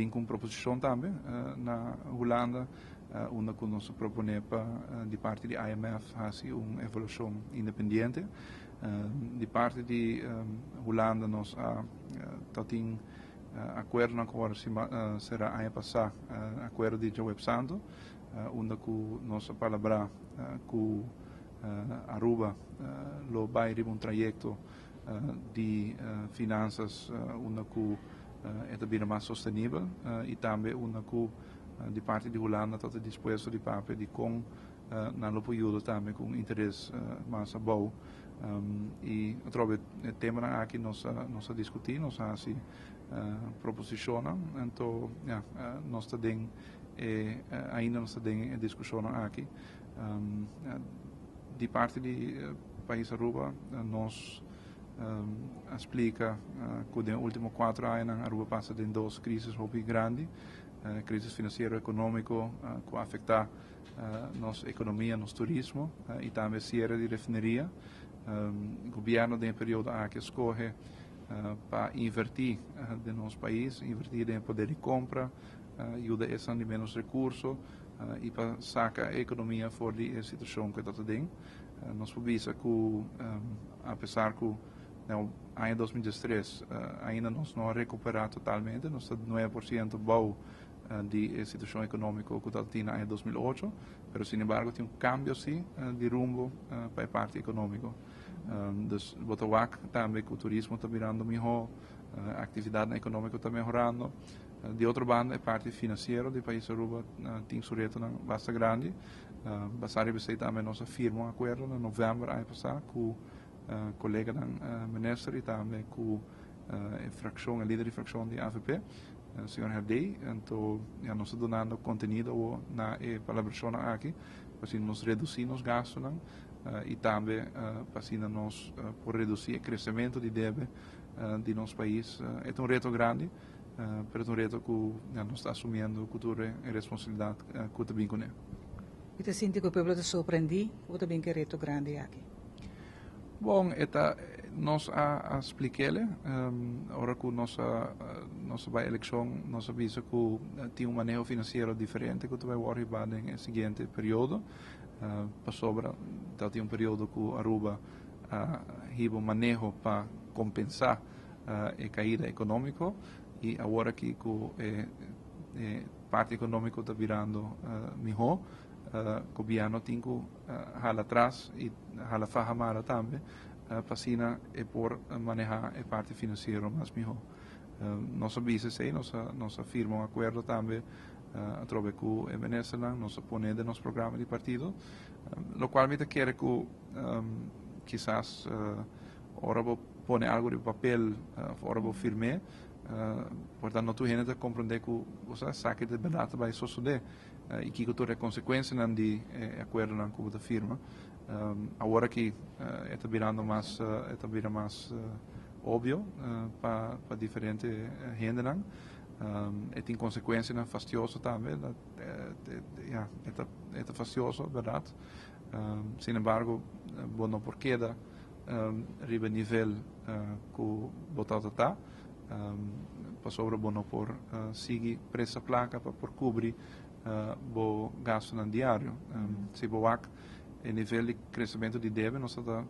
bin ku un proposishon tambe na Hulanda, unda ku nos a proponé pa di parti di IMF hasi un evaluashon independiente. Di parti di Hulanda nos a ta tin akuerdonan ku wòrdu será aña pasá, akuerdo di djaweps santu, unda ku nos a palabrá ku Aruba lo bai riba un trayekto di finansas unda ku e ta bira mas sostenibel i tambe unda ku di parti di Hulanda ta ta dispuesto di papia di kon nan lo por yuda tambe ku un interes mas abou. I atrobe e temanan aki nos a nos a diskutí, nos a hasi proposishonnan, anto ya nos ta den e ainda nos ta den e diskushonnan aki. Di parti di pais Aruba nos a splika ku den ultimo kuater añanan Aruba pasa den dos krisis hopi grandi, krisis finansiero ekonómiko ku a afektá nos ekonomia, nos turismo i tambe siere di refineria. Gobièrnu den e periodo aki a skohe pa invertí den nos pais, invertí den e poder di kompra, yuda esnan di ménos rekurso i pa saka e ekonomia for di e situashon ku e ta ta den. Nos por bisa ku apesar ku den aña 2013 ainda nos no a rekuperá totalmente, nos ta 9% bou di e situashon ekonómiko ku ta tin na aña 2008, pero sinembargo tin un kambio si di rumbo pa e parti ekonómiko. Dus bo ta wak tambe ku turismo ta birando mihó, aktividatnan ekonómiko ta mehorando. Di otro banda e parti finansiero di pais Aruba tin su retonan basta grandi. Basá riba esei tambe nos a firma un akuerdo na novèmber aña pasá ku koleganan minister i tambe ku e frakshon, e lider di frakshon di avp, señor Herdey. Anto ya nos ta dunando kontenido awo na e palabrashonnan aki pa asina nos redusí nos gastunan i tambe pa asina nos por redusí e kresementu di debe di nos pais. E ta un reto grandi. Pero ta un reto ku nos ta asumiendo ku tur e responsabilidat ku ta bin kuné. Mi ta sinti ku e pueblo ta sorprendí ku bo ta bin ku e reto grandi aki. Bon, e ta, nos a splik'el ora ku nos a nos a bai elekshon, nos a bisa ku tin un maneho finansiero diferente ku ta bai wòrdu hibá den e siguiente periodo, pasobra ta tin un periodo ku Aruba a hiba un maneho pa kompensá e kaida ekonómiko i awor aki ku e parti ekonómiko ta birando mihó, gobièrnu tin ku hala atras i hala faha mara tambe pa asina e por manehá e parti finansiero mas mihó. Nos a bisa esei, nos a nos a firma un akuerdo tambe atrobe ku e ministernan, nos a pone den nos programa di partido, lokual mi ta kere ku kisas ora bo pone algu riba papel of ora bo firm'é, por ta no tur hende ta komprondé ku bo sa esaki di bèrdat ta bai sosodé i kiko tur e konsekuensianan di e akuerdonan ku bo ta firma. Awor aki e ta birando mas e ta bira mas obvio pa pa diferente hendenan. E tin konsekuensianan fastioso tambe, ya e ta e ta fastioso bèrdat. Sin embargo bo no por keda riba e nivel ku bo tabata ta, pasobra bo no por sigui presta plaka pa por kubri bo gastunan diario. Si bo wak e nivel di kresementu di debe, nos ta ta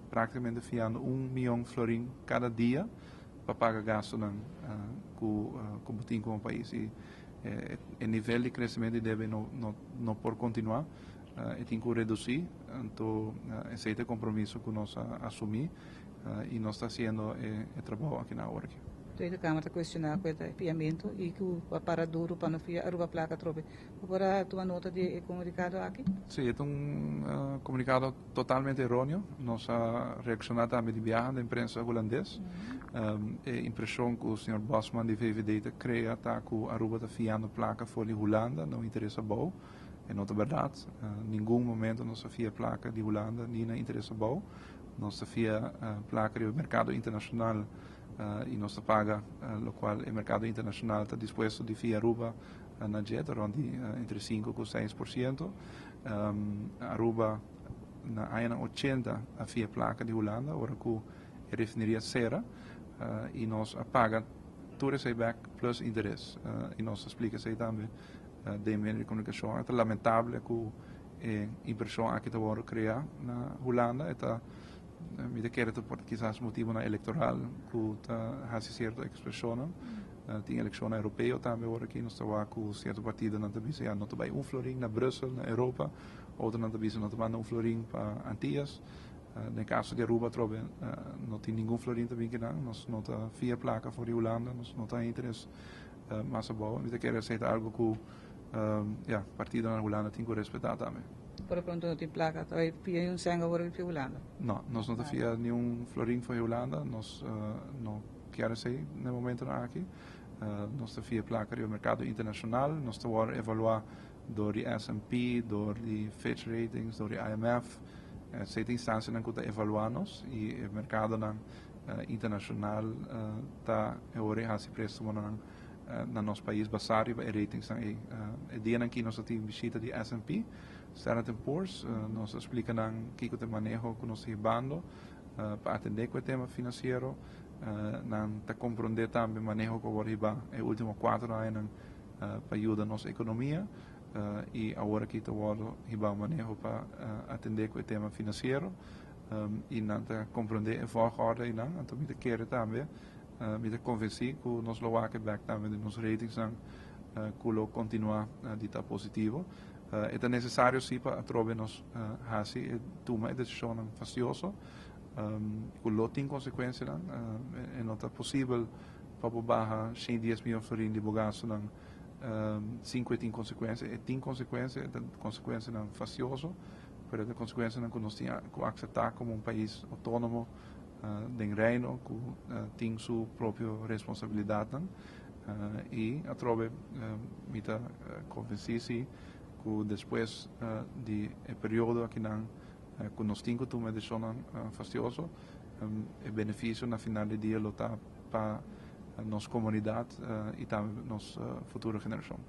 praktikamente fiando un mion florin kada dia pa paga gastunan ku bo tin komo pais. I e nivel di kresementu di debe no por kontinuá. E tin ku redusí, anto esei ta e kompromiso ku nos a asumí i nos ta hasiendo e trabou aki na awor aki. Tweede Kamer ta kuestioná ku e ta e fiamentu i ku a para duru pa no fia Aruba plaka atrobe. Bo por a tuma nota di e komunikado aki? Sí, e ta un komunikado totalmente eróneo. Nos a reakshoná tambe di biaha den prensa hulandes. E impreshon ku señor Bosman di VVD ta krea ta ku Aruba ta fiando plaka for di Hulanda na un interes abou. E no ta bèrdat. Ningun momento nos a fia plaka di Hulanda ni na interes abou. Nos ta fia plaka riba merkado internashonal i nos ta paga lokual e merkado internashonal ta dispuesto di fia Aruba na dje, ta rònt di entre 5 ku 6%. Aruba na añanan 80 a fia plaka di Hulanda ora ku e refineria sera i nos a paga. Tur esei bek plus interes. I nos a splika esei tambe den medio di komunikashon. E ta lamentable ku e impreshon aki ta wòrdu kreá na Hulanda. E ta, mi ta kere ta por kisas motibunan elektoral ku ta hasi sierto ekspreshonnan. Tin elekshonnan europeo tambe awor aki. Nos ta wak ku sierto partidonan ta bisa ya no ta bai un florin na Brussel, na Europa. Otronan ta bisa no ta manda un florin pa Antillas. Den kaso di Aruba atrobe no tin ningun florin ta bin kinan. Nos no ta fia plaka for di Hulanda, nos no ta interes mas abou. Mi ta kere esei ta algo ku ya, partidonan na Hulanda tin ku respetá tambe. Por e pronto no tin plaka ta bai fia niun sèn awor di Hulanda? No, nos no ta fia niun florin for di Hulanda. Nos no kier esei na e momentonan aki. Nos ta fia plaka riba merkado internashonal. Nos ta wòrdu evaluá dor di S&P, dor di Fitch Ratings, dor di IMF. Esei ta instancianan cu ta evalua nos y e mercadonan internacional ta e ora e haci prestamonan na nos pais basa riba e ratingsnan ey. E dianan aki nos a tin bishita di S&P, Standard and Poor's. Nos a splica nan kico ta e maneho cu nos ta hibando pa atende cu e tema financiero. Nan ta comprende tambe maneho cu a worde hiba e ultimo cuatro añanan pa yuda nos economia y awor aki ta wordo hiba un maneho pa atende cu e tema financiero y nan ta comprende e volgorde eynan. Anto mi ta kere tambe, mi ta convenci cu nos lo wak e bek tambe den nos ratingsnan cu lo continua di ta positivo. E ta necesario si pa atrobe nos haci e tuma e decisionnan fastioso cu lo tin consecuencianan. E no ta posibel pa bo baha 110 miyon florin di bo gastonan sin ku e tin konsekuensia. E tin konsekuensia, e ta konsekuensianan fastioso, pero e ta konsekuensianan ku nos tin ku akseptá komo un pais outónomo den Reino ku tin su propio responsabilidatnan. I atrobe mi ta konvensí si ku despues di e periodo akinan ku nos tin ku tuma e desishonnan fastioso, e benefisio na final di dia lo ta pa nos komunidat i tambe nos futuro generashon.